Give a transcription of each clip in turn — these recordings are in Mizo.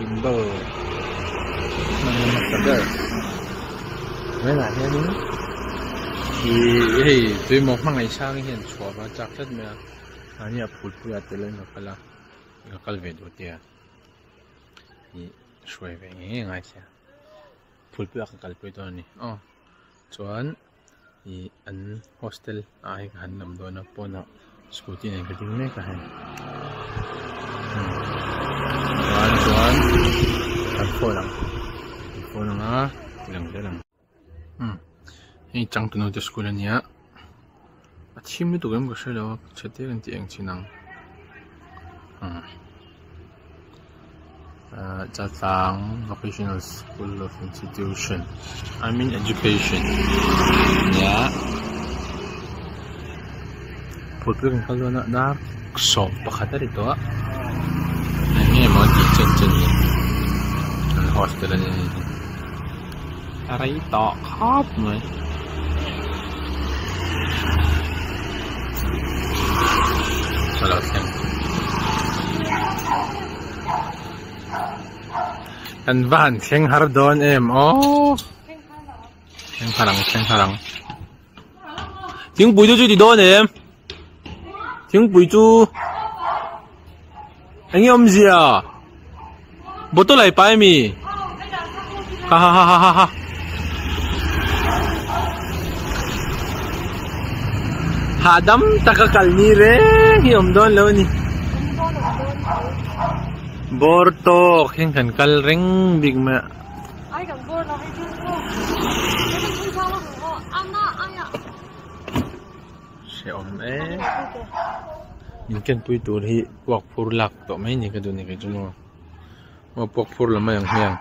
Gimbal hman na hmasa ber tunah hianin ih hei tuimaw hmangaih sang hian chhuah va chak tlat mai a mahni ah phulpui ah tel in ka kal a ka kal ve duh tia ih hruai ve ngei ngei ngai sia phulpui ah ka kalpui dawn a ni aw chuan ih an hostel ah hi ka han lam dawn a pawnah scooty nen ka ding mek a hei chuan chuan kan phone ang kan phone ang a ti lang zel ang umm hei changtunu te school a nia a thim lutuk em ka hre lo a chhe te kan tih ang chin ang umm ahh chatlang vocational school of institution I mean education nia phulpui kan kal dawn a dar 11 a ri tawh a eng nge maw tih chen chen ni an hostel a ni a rei tawh khawp mai. Ka lo thleng kan va han thleng har dawn em aw thleng har ang thleng har ang thingpui chu chu ti dawn em thingpui chu eng nge awmzia bottle a i pai ami ha ha ha ha ha hahdam taka kal ni reng hi awm dawn lo a ni bawr tawk hian kan kal reng bik mai a. Hrehawm e. Min kenpui tur hi puak phur lak tawh mai ni ka duh ni kei chu maw. Aw puak phur la mai ang hmiang.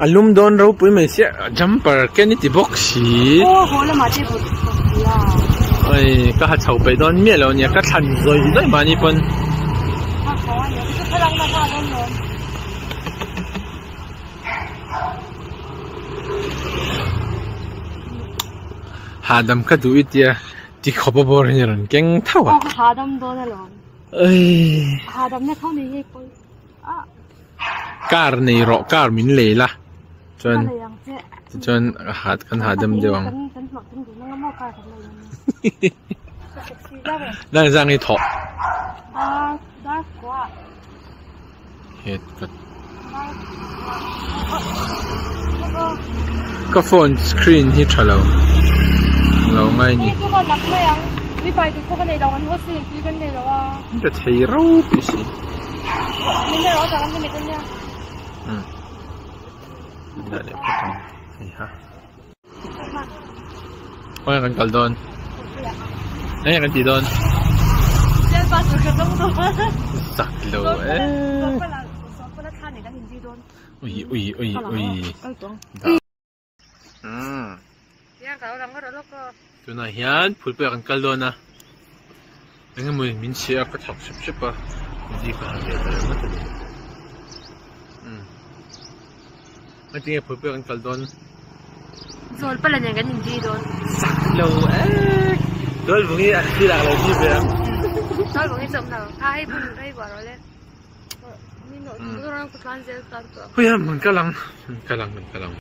A lum dawn ropui mai sia jumper ken i ti bawk si. Oi ka ha chho peih dawn miah lo ania ka thlan zawih zawih mahni pawn. Hahdam ka duh i tia ti khawp a bawr hian a rawn keng tho a. Aw ka hahdam dawn alawm. Ei. Hahdam na tho nei hei pawi. Ah. Car nei rawh car min lei la. Chuan Ka lei ang che. tichuan hat kan hahdam deuh ang. Kan kan hlawh tum duh nang a maw car kan lei ang. Ka sexy deuh e. Dang zang i thawh. Dar dar kua. Het ka Ka phone screen hi tha lo lo ngai ni. Ka thei ropui si. Umm dah leh phawt ang hei ha. Khawnge kan kal dawn? Enge kan tih dawn? Zak lo e. Ui ui ui ui. Umm. Tunah hian phulpui ah kan kal dawn a. Engemaw min chhiah a ka thawk hrep hrep a. Zip a ha ve ta ringawt a ni. Umm. Ngatinge phulpui ah kan kal dawn? Zawl pala nen kan inzui dawn. Sak lo e. Zawl vung hi a thil ah lo zui ve ang. Zawl vung hi chawm lo. Ha hei bun hei buah rawh le. Min nawh tur ang ka tlan zel tan tawh. Hui a mun kal ang. Mun kal ang mun kal ang.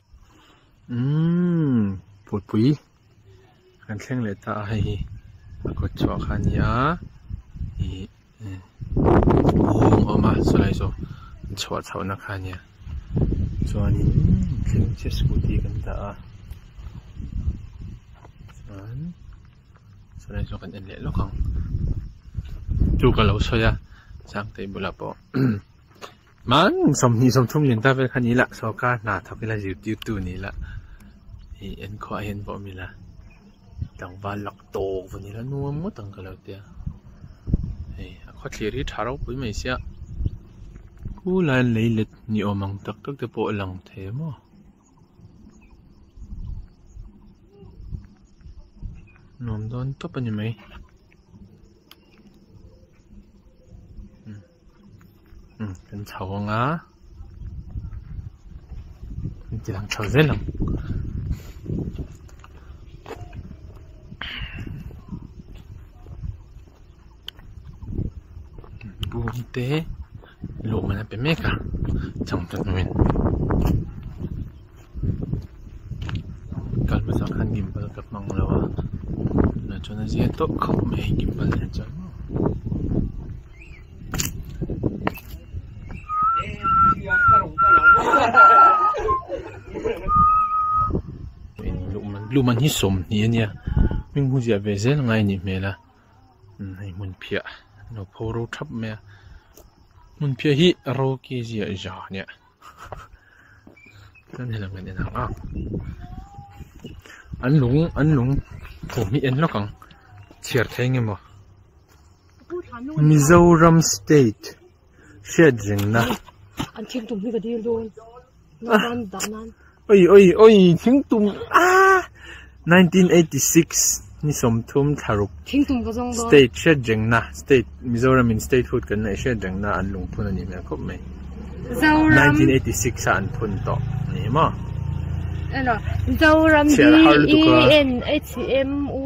Umm phulpui kan thleng leh ta a hei hi a kawt chhuah kha a ni a ih bung a awm a sawlai saw chhuah chhoh na kha a nia chuanin thleng chiah scooty kan dah a chuan sawlai saw kan en leh lawk ang chu ka lo sawi a sangtei bulah pawh man 20 30 lian ta vel kha ni la sawrkar hna thawk ila zirtirtu ni la ih en khuah hian pawh awm ila tlangval lak tawk va ni la nuam ngawt ang ka lo tia hei a khawthlir hi tha ropui mai sia khulai lei let ni awm ang tak tak te pawh a lang thei a maw nuam dawn tawp a ni mai. Kan chho ang a kan ti lang chho zel ang. te luhman a pe mek a changtlung in kal hmasa khan gimbal ka hmang lo a tunah chuan a zia tawh khawp mai a gimbal nen chuan maw. Luhman hi sawmhnih a nia hming hu ziah ve zel ngai a nih hmel a. Hei hmun phiah an lo pho ro thap mai a hmun phiah hi ro ke ziah za nia chuan helam kan en ang a an lung an lung phum hi en lawk ang chhiar thei nge maw Mizoram state hriat rengna an thing tum hi ka dil dawn Oi oi oi thingtum ah 1986 ni sawmthum thlaruk state hriat rengna state Mizoram in statehood kan neih hriat rengna an lungphun a nih hmel khawp mai 1986 a an phun tawh a ni maw Zoram D E N H M U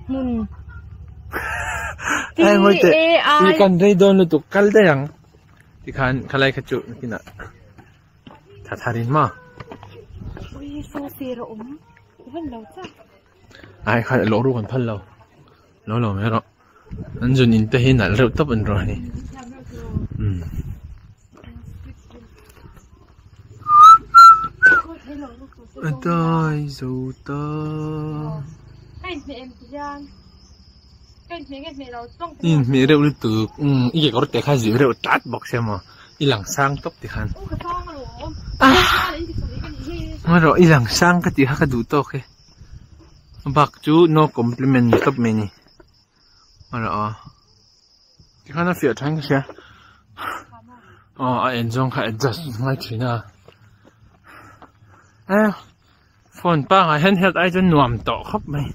hmun T A I kan rei dawn lutuk kal daih ang tikhan khalai kha chu nakinah Tha thar in maw? Ui saw sir a awm van lo chak. Ai kha lawh ruk an phal lo. Lo lo mai rawh. An zun in te hi nalh reuh tawp an rawh a ni. Um. A dai zo ta. I inhmeh reuh lutuk umm i kekawr te kha zir reuh tat bawk sia maw i lang sang tawp ti khan erawh i lang sang ka tih kha ka duh tawk e a bak chu no compliment ni tawp mai a ni erawh aw tikhan a fiah tha in ka hria aw a en zawng kha adjust ngai thin a eh. Phone pangai hian health ai chuan nuam tawh khawp mai.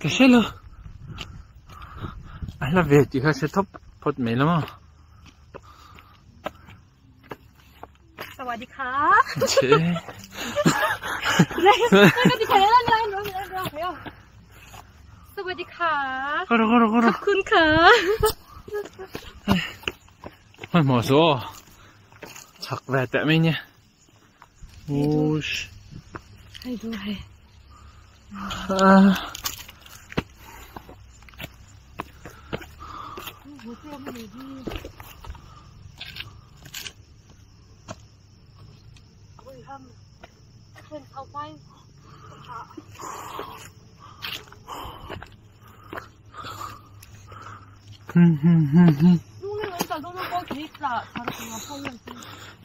Ka hre lo. A hla ve tih kha hre thawp phawt mai lo maw. Sawadee kha. Che. Sawadee kha. Koro koro koro. Khop khun kha. Hmanhmawh chu aw chak ve teh mai nia ush hei du hei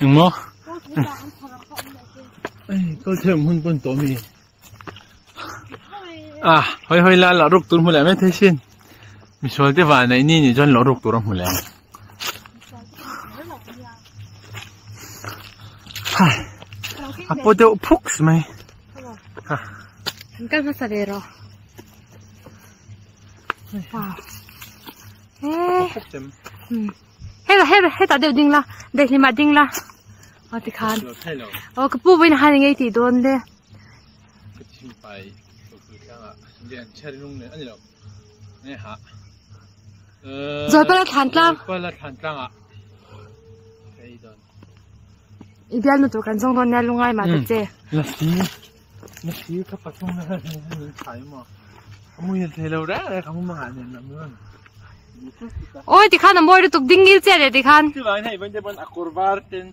Engmaw kawl thei awm hun pawn tawh mi a hawi hawi la lah ruk tur hmu leh mai thei sin misual te vah neih ni nih chuan lah ruk tur a hmu leh ang a paw deuh phuk mai an kal hmasa ve rawh. Hetah deuh ding la daihlim ah ding la aw tikhan aw ka pu vawiin han engei tih dawn le. Zawlpala thlan tlang. I bialnu tur kan zawng dawn nia lungai mah ta che. Nasi ka pathum na min thai maw mui thei lo reng reng ka mu mangah nen lam rawn Oi tikhan a mawi lutuk ding ngil che leh tikhan. Chuvangin hei vawiin te pawn a kawr var ten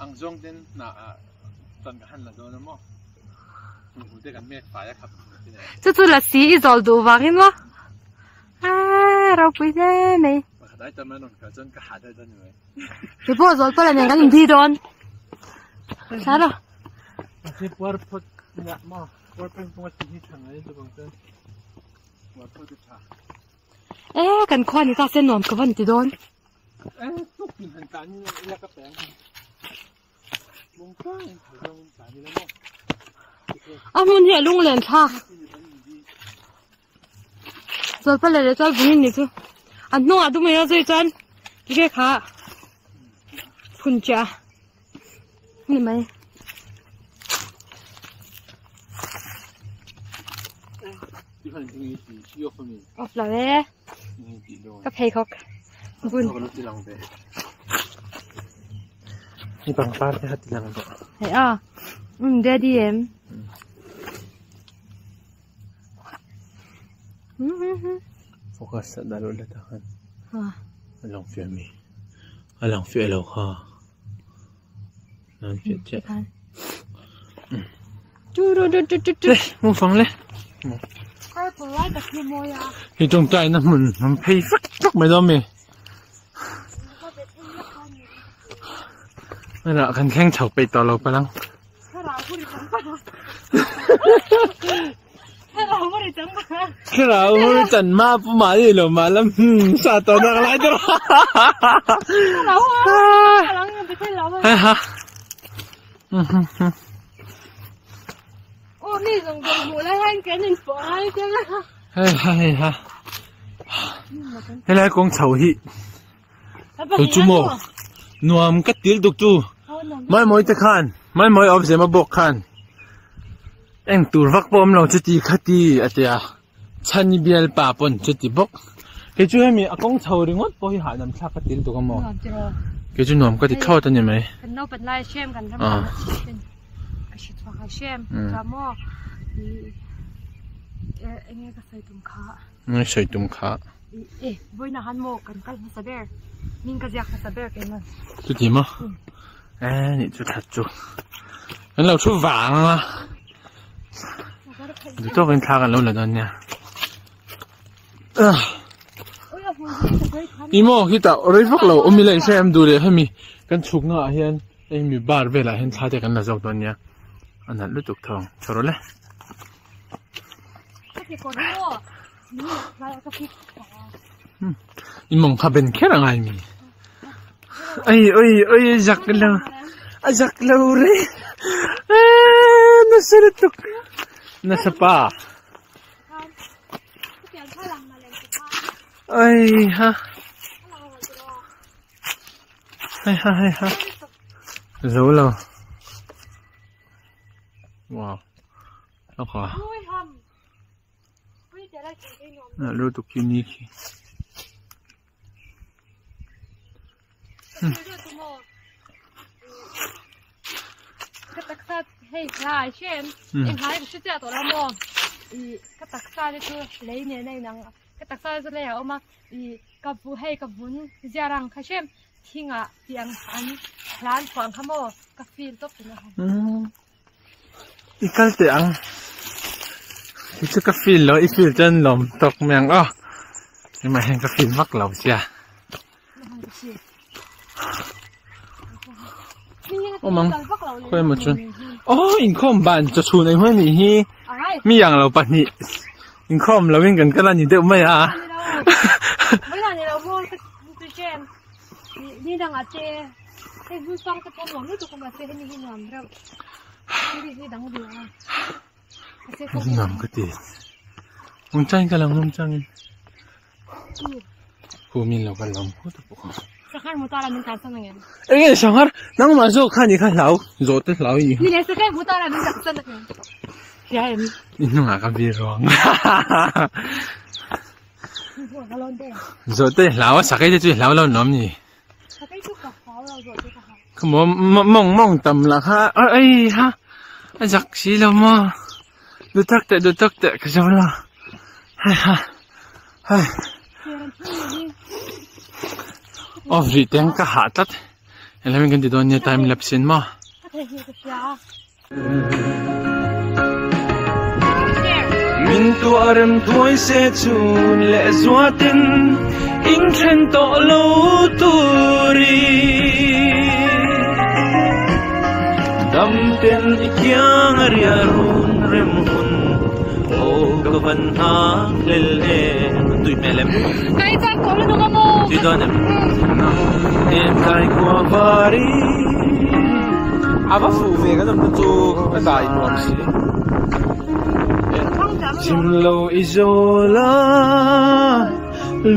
ang zawng ten hna ah tan ka han la dawn a maw hmuh te kan mek fai a khap Chu chu lasi i zawl duh vangin maw aa ropui hle mai. Pakhat ai tam a rawn kal chuan ka hah daih dawn ni mai. Keipawh zawl pawh la nen kan inthi dawn. Thla rawh. Mahse puar phawt nia maw puar peng pawng a tih hi tha ngai chu bang chuan puar phawt a tha. E kan khua ni ta se nuam ka van ti dawn. E tuk tin han tlan in ila ka peng. Mung tlang in thei zawng in tlan ila maw. A hmun hi a lunglen thlak. Zawlpa leh leh chuan vungin ni chu an hnungah dum eng a zui chuan tikhe kha phun chiah a ni mai. Off lo e. Ka pheikhawk bun. Ni pangpar te kha ti lang tawh. Hei a. Um daddy em. Focus a dah loh let a khan. A lang fiah mi. A lang fiah lo kha. Nan fiah chiah. Le mu fang le. Hi tawng tai na hmun an phei vek vek mai dawn mi. Hei kan thleng chho peih tawh lo palang. Thlarau hur chan ma pu ma ni lo ma lam sa to nak lai to. Ha ha. Hei ha hei ha. Helai kawng chho hi. Tu chu maw nuam ka til tuk chu mai mawi te khan mai mawi awm zema bawk khan eng tur vak pawh awm lo chuti khati a tia chhani bial pa pawn chuti bawk kei chu hemi a kawng chho ringawt pawh hi hahdam thlak ka til tuk a maw kei chu nuam ka ti thlawt a ni mai kan naupan lai hrem kan ram ka hre chhuak a hrem ka maw enge ka sawi tum kha Ngai sawi tum kha. E, vawiin ah khan maw kan kal hmasa ber, min ka ziak hmasa ber kei man. Chuti maw? E, nih chu that chu. Kan lo thu vang a. Du tawkin thla kan lo la dawn nia. I maw khitah rei vak lo awm ila i hre em duh leh hemi kan chhuk na ah hian hei mi bar velah hian thla te kan la zawk dawn nia. A nalh lutuk thawng. Chho rawh le. I mawng kha ben kher a ngai mi. Ai oi oi zak lo. A zak lo re. Nasa lutuk. Nasa pa. Ai ha. Ai ha ai ha. Zo lo. Wow. Lawk a. Lutuk khi ni khi. Ka taksa hei hlai hrem eng hlai ka hre chiah tawh lo maw ih ka taksa te chu lei nen a inang ka taksa te chu leiah a awm a ih ka vu hei ka vun ziarang kha hrem thingah tih ang an hlan phuah ang kha maw ka feel tawp tawh na. I kal teh ang. Hi chu ka feel lo, i feel chuan lawm tawk mai ang aw. Engmah hian ka feel vak lo sia. Awm ang, khawi emaw chuan. Aw, inkhawm ban chaw chhun ei hmai nih hi. Mi ang lo pahnih inkhawm loin kan kal a ni deuh mai a. Nuam ka ti. Nung changin ka lang nung changin. Khu min lo ka lam khu ta pawh. Sanghar mu tala min tan san angem. Enge sanghar nangmah zawk kha ni kha hlau zawh te hlau i. Ni le sanghar mu tala min tan san angem. Hria em. I hnungah ka bir ruang. Zawh te hlau a sakei te chu i hlau lo nuam ni. Ka maw mawng mawng tam lah kha ei ha a zak si lo maw du tak teh du tak teh ka zo lo hei ha hei aw rih teng ka hah tlat helai kan ti dawn nia time lapse in maw. Min tuah rem thuai se chun leh zuatin in then tawh lo turin Dam ten i kiang a riah run rem hun aw ka van nghak hlel em Tui hmel em? Kai chak tawh lutuk a maw? Tui dawn em? Em kai khua vari A va fuh ve kan awm te chu a dai nuam si. Chim lo i zawl a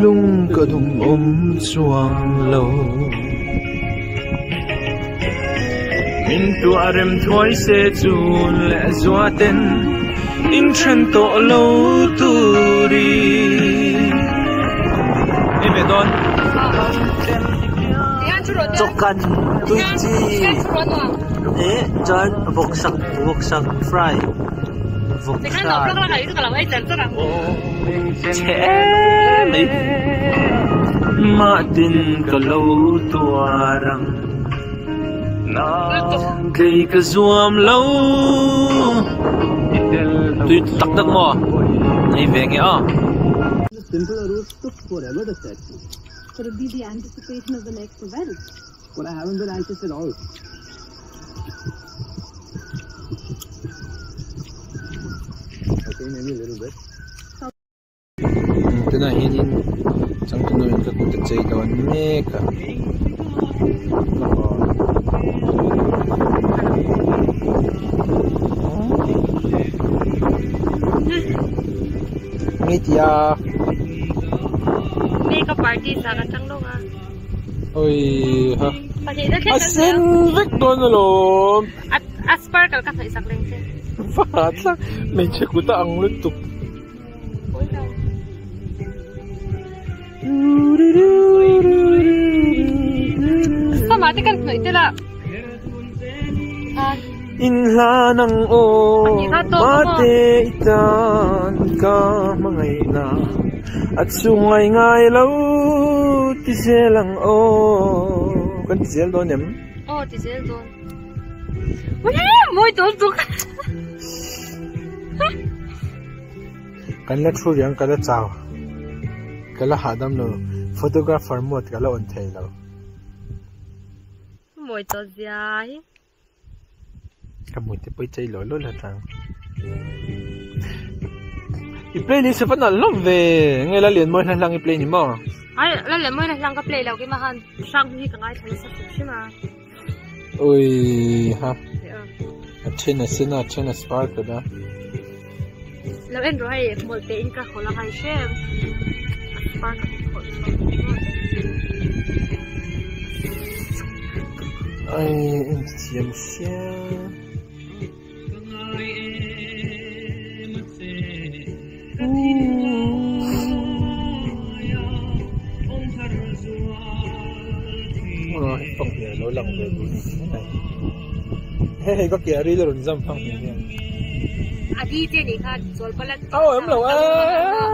lung ka dum awm chuang lo. Min tuah rem thuai se chun leh zua ten. Inthen tawh lo turin. Ei ve dawn. Chawkan tui chi eh chuan vawksa vawksa fry vawksa chhe em mai mahtin ka lo tuar ang tlei ka zuam lo tui tak tak maw ei ve nge aw. Could it be the anticipation of the next event? Well, I haven't been anxious at all. Okay, maybe a little bit. Tunah hianin changtunu in ka kut a chei dawn mek a nge tia Makeup artist ah ka chang lawk a. Oi ha. A sen vek dawn alawm. A sparkle ka hnawih sak leng che. Va thlak hmeichhe kut a ang lutuk. Sama te kan hnawih tel a. Inhlan ang aw mate i tan ka hmangaihna a chungai ngai lo ti zel ang aw kan ti zel dawn em? Aw ti zel dawn. Mawi tawl tuk. Kan la thu riang ka la chau ka la hahdam lo photographer mode ka la on thei lo. Mawi tawl zia hi. Ka hmui te pawh i chei law law la tang. I playlist a va nalh hlawm ve. Nge la lian mawi hla hlang i play ni maw? Ai la lian mawi hla hlang ka play lo keimah khan hrang hi ka ngaithla nasa hrim hrim a. Ui ha. A then a sen a, a then a sparkle a. Lo en rawh hei hmawlh te in ka hawlh a ngai hrem. A sparkle hi hawlh chhuak Ai en thiam sia. Lo lang ve duh ni mai. Hei hei ka ke a ril a rawn zam phang hmel hian. A di che nih kha chawl palat. A aw em lo a.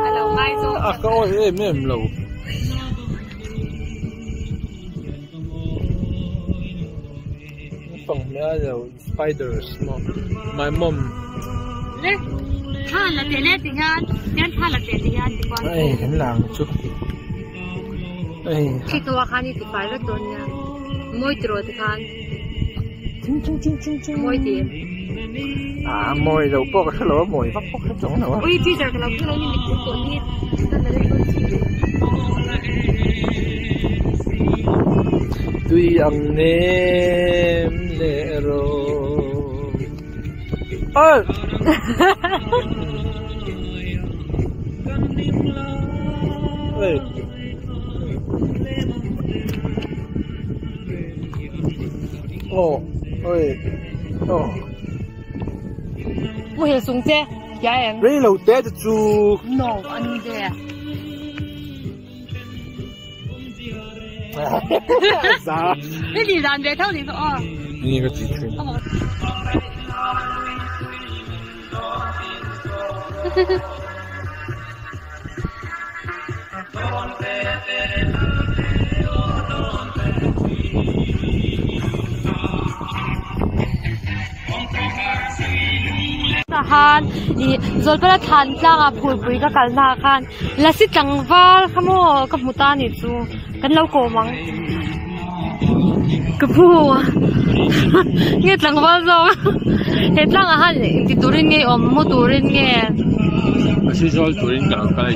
A lo ngai zawk. A ka awi em em lo. Phang hmel a lo spiders maw my mom. Le thla la teh le ti hian hian thla la teh ti hian ti kual. Ai kan lang chu. Ai. Khi to khan i ti fai vek dawn nia. Mawi tiraw ti khan. Mawi ti. Ah mawi lo pawh ka hre lo a mawi vak pawh ka hre chuang lo a. Ui teacher ka lo hre lo ni mit pawh hi Tui ang nem leh rawh. Ai! Oi. Aw oi aw. Muhil sung che kia em. Rei lo te te chu. No an ve. Za. Ni li dan ve tho ni to aw. Ni ka ti thin. Khan ih Zawlpala thlan tlangah phulpui ka kal hnaah khan lasi tlangval kha maw ka hmu ta a nih chu kan lo kawm ang ka pu nge tlangval zawk he tlangah hian engti turin nge awm mu turin nge. Lasi zawl turin ka lo kal a i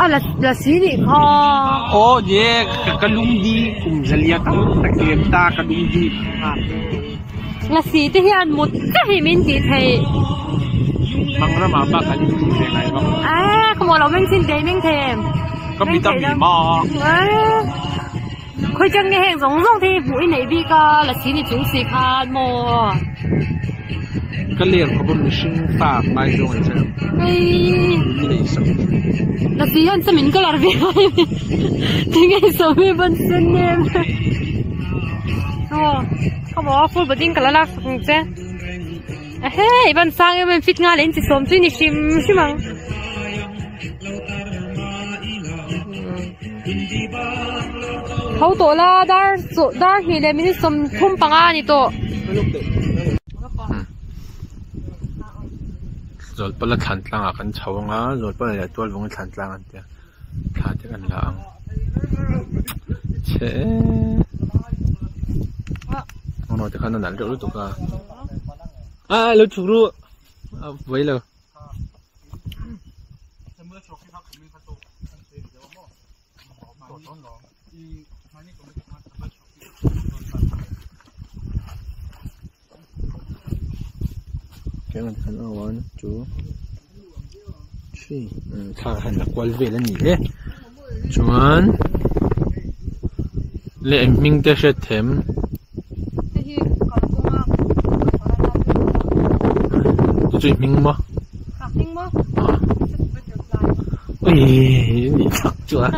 A lasi nih kha. Aw ni e ka lungdi kum zalia tam tak lem ta ka lungdi kha. Lasi te hian mut chiah hi min tih theih. Mang ramah bak an in tih ve ngai bawk. A ka maw lo meng chin te i meng thei em. Ka mi ta mi ma. Khawi chang nge heng zawng zawng te hi hmuh i neih bik a lasi ni chung si khan maw. Ka ler khawp a mihring pa ngaizawng an hre lo. Ni lei sak. Lasi hian chu min colour ve mai a ni. Tinge i sawmi ban sen em. Aw, ka maw full body in ka la lak sak ang che. Ehe, i ban sang em em fit nga leh in chi sawm chu i ni hrim hrim ang. Tho tawh la dar dar hnih leh minute 35 a ni tawh. Zawlpala thlan tlang ah kan chho ang a Zawlpala leh Tualvunga thlan tlang an tia thla te kan la ang chhe engemaw te khan a nalh deuh lutuk a a lo chhuk ru a buai lo. One two three thla han la kual vel a ni e chuan leh eng hming te hriat them chu chu i hming maw ui ni tak chu a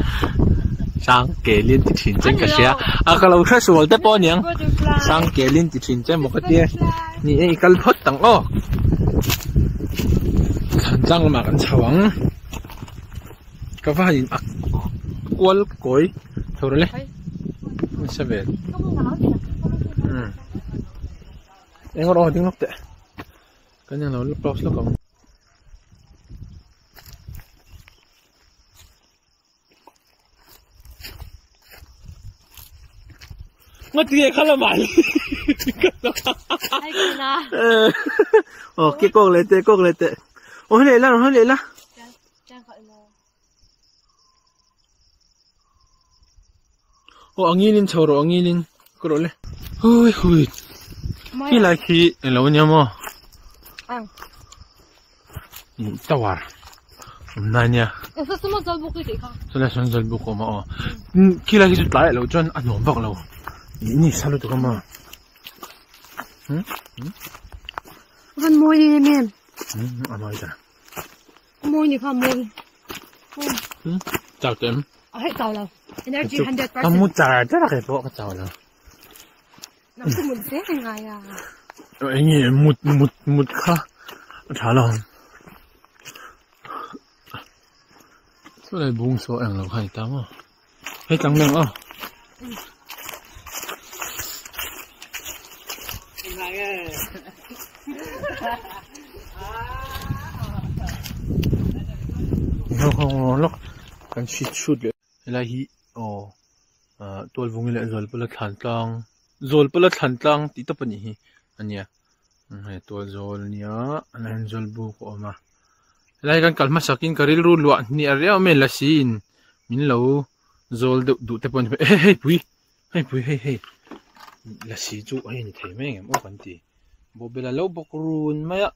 sang kelin ti thin che ka hria a ka lo hre sual te pawh aniang sang kelin ti thin che maw ka tia ni e i kal phawt ang aw thlan tlang lamah kan chho ang ka va han in ak kual kawi tho rawh le nasa vel eng rawh ding lawk teh kan englo la close lawk ang. Ngati nge kha lamah hi Aw ke kawk leh teh kawk leh teh Aw hei leh la hei leh la Aw a ngilin chho rawh a ngilin ka rawh le Hui hui Khi lai khi eng lo ania maw Tower awm na ania Chulai sawn zawlbuk a awm a aw Khi lai khi chu tlai ah loh chuan a nuam vak lo Ni sa lutuk a maw Van mawi em em A mawi ta Mawi ni kha mawi Chau teh em A hei chau lo Energy 100% Ka mu char char a kei pawh ka chau lo Nang chu mut zel i ngai a. Eng nge mut mut mut kha a tha lo. Chulai bung saw eng lo kha ni ta maw. Hei tlang meng aw. Lawk kan chhit chhut leh. Helai hi aw ah Tualvungi leh Zawlpala thlan tlang Zawlpala thlan tlang tih tawp a nih hi a nia hei tual zawl a nia a la hian zawlbuk a awm a helai hi kan kal hmasak in ka rilru luah hniah riau mai lasi in min lo zawl deuh duh te pawh a ni hei hei pui hei pui hei hei lasi chu hei a ni thei mai ang em aw kan ti bawhbel a lo bawk run mai a.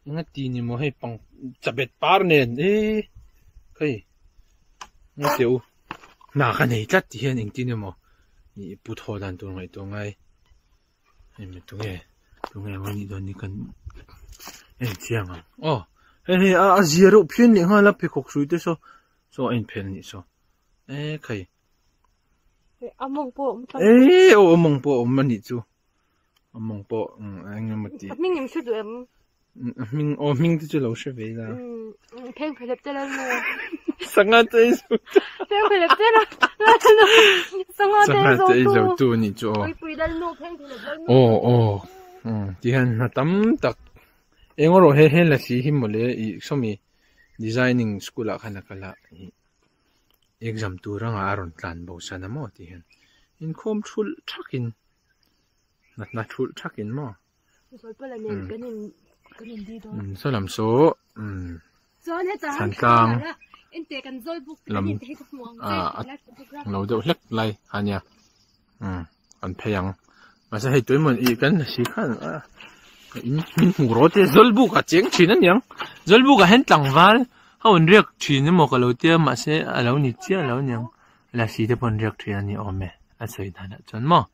Enga ti ni maw hei pang chabet par nen ee hei nge teh u hna ka nei tlat ti hian engtin emaw ih pu thaw dan tur ngaihtuah ngai hei mi tunge tunge maw nih dawn ni kan en chiang ang aw hei hei a a zia reuh phian leh nghal a pheikhawk hrui te saw saw a inphelh anih saw e khai a mawng pawh a awm e aw a mawng pawh a awm anih chu. A mawng pawh eng emaw tih. A hming em hre duh em? A hming aw hming te chu lo hre ve ila. Pheng phelep te lal maw? Sangha te ei zo tu. Pheng phelep te lal Sangha te ei zo tu. Sangha te ei zo tu anih chu aw. Puipui lal nu pheng phelep lal nu. Aw aw ti hian hna tam tak eng erawh he he lasi hi mawle ih sawmi designing school ah khan a kal a ih exam tur anga a rawn tlan bo san a maw ti hian inkhawm thulh thak in. Natna thulh thakin maw? Saw lam saw Thantlang lam ah lo deuh hlek lai a nia an phei ang mahse hei tuemaw ih kan si khan in min hmuh rawh te Zawlbuk a cheng thin a niang Zawlbuk ah hian tlangval ho an riak thin emaw ka lo tia mahse a lo ni chiah lo aniang lasi te pawh an riak thin a ni awm e a sawi danah chuan maw.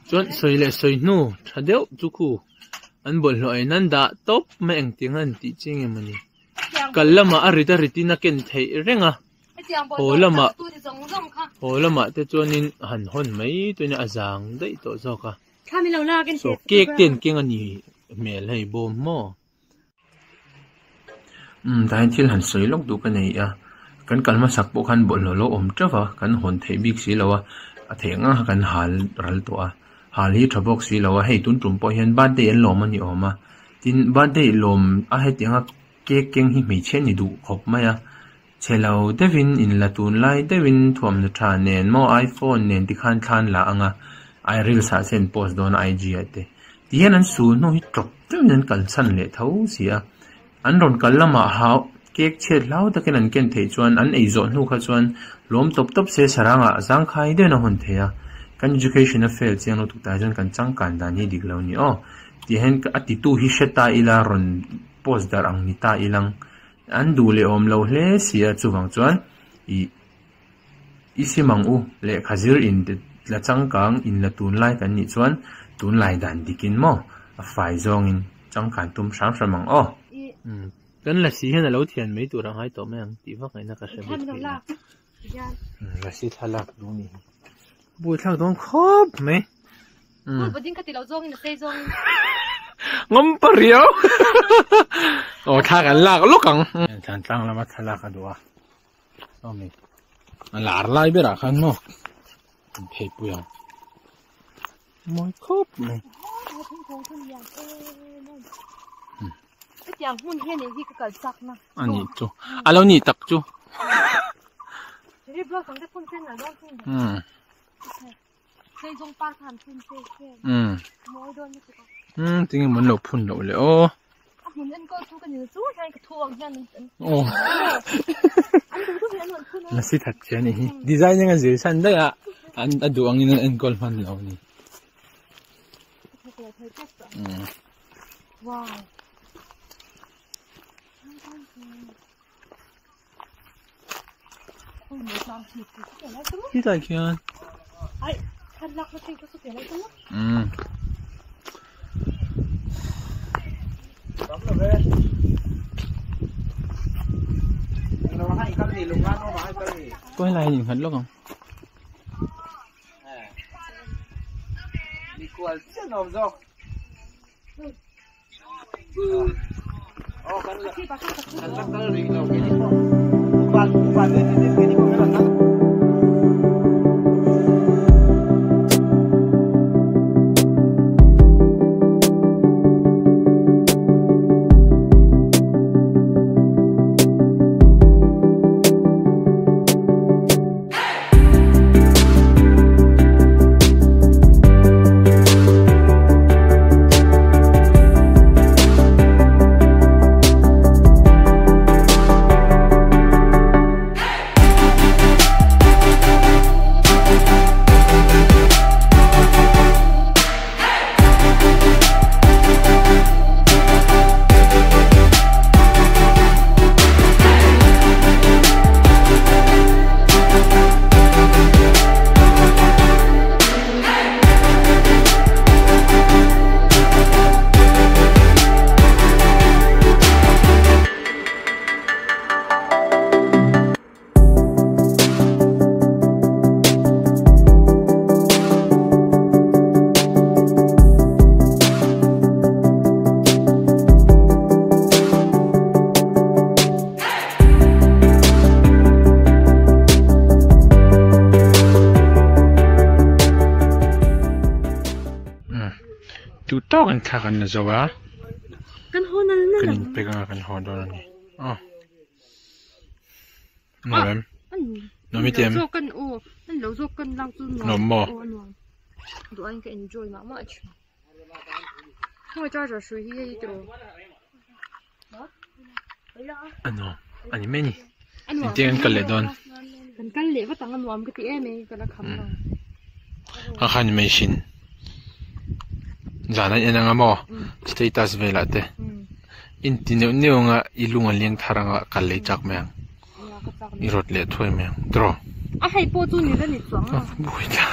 Chuan sawi leh sawi hnu tha deuh chu khu an bawlhhlawh in an dah tawp mai engtiang an tih chi nge mawni kal lamah a rit a rit in a ken theih reng a haw lamah haw lamah te chuanin han hawn mai tuin a zang daih tawh zawk a saw cake te an keng a ni hmel hei bawm maw. Umm tah hian thil han sawi lawk duh ka nei a kan kal hmasak pawh khan bawlhhlawh lo awm teuh a kan hawn theih bik si lo a a theih ang ang kan hal ral tawh a hal hi tha bawk si lo a hei tun tum pawh hian birthday an lawm a ni awm a tin birthday lawm a hetiang a cake keng hi hmeichhe a ni duh khawp mai a chhe lo deuhin inla tunlai deuhin thuamhnaw tha nen maw iphone nen tikhan thlan la ang a ai reels ah te an post dawn a IG ah te tihian an sul hnu hi tawp deuhin an kalsan leh tho si a an rawn kal lamah hau cake chhiat hlau takin an ken theih chuan an ei zawh hnu kha chuan lawm tawp tawp se sarangah zangkhai deuhin a hawn thei a kan education a fail chiang lutuk tah chuan kan changkan dan hi dik lo a ni aw tihian a titu hi hre ta ila rawn post darh ang ni ta ilang An duh leh awm lo hle si a, chuvang chuan ih i sim ang u, lehkha zir in la changkang in la tunlai kan nih chuan tunlai dan dikin maw a fai zawngin changkan tum hram hram ang aw. Kan lasi hian a lo thian mai tur a ngai tawh mai ang tih vak ngaihna ka hre bik thei lo. Lasi thlalak duh ni hi. Buaithlak dawn khawp mai. Ngam pa riau. Aw thla kan lak lawk ang. Thlan tlang lama thla lak a duh a. Sawmi. A lar lai berah khan maw. An phei pui ang. Mawi khawp mai. A nih chu. A lo nih tak chu. Umm tinge maw an lo phun loh le aw. Aw Lasi that che a nih hi. Design anga zir san daih a an a duh angin an enkawl hman lo a ni. Khilai khian umm Có helai hi in nghat lawk ang. Duh tawkin thla kan la zo a kan inpek anga kan haw dawn a ni aw. Nuam em? Nuam i ti em? Nuam maw? A nuam a ni mai a ni. Engtin an kal leh dawn? A kha ni mai hrin. Zan an en anga maw? Status velah te. Inti neuh neuh anga i lung a leng thar anga kal leh chak mai ang. I rawt leh thuai mai ang. Tiraw? A hei pawh chu ni la ni chuang a. Buai ta.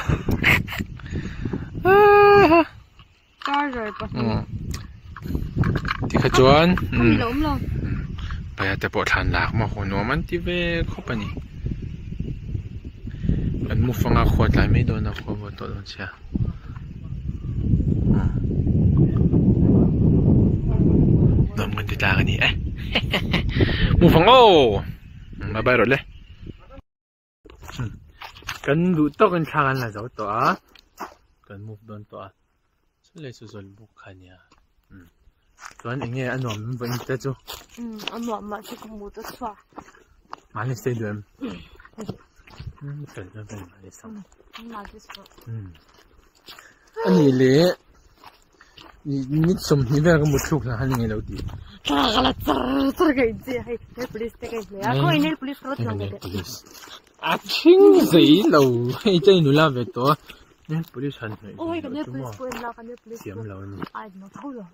Charger pahnih. Tikha chuan Khami lo awm lo. Paia te pawh thlan lak maw haw nuam an ti ve khawp a ni. Kan mu fanga khua tlai mai dawn a khua vawt tawh dawn sia. Nuam kan ti tlang a ni e. Mu fang aw! Bye bye rawh le. Kan duh tawkin thla kan la zo tawh a kan move dawn tawh a chulai chu zawl buk kha ania chuan eng nge a nuam vawiin te chu a nuam mah chu ka hmu ta chhuak mahni stay duh em fel fel fel mahni sam a nih leh Ni 20 vel ka mut thluk hlan han nge lo ti. Thla ka la char char ka in che hei nail polish te ka in a ko nail polish ka la thiam nail polish. A thing zei lo hei chei nula ve to nail polish han oi ka nail polish ko in la ka nail polish thiam lo ni ai no tho lo.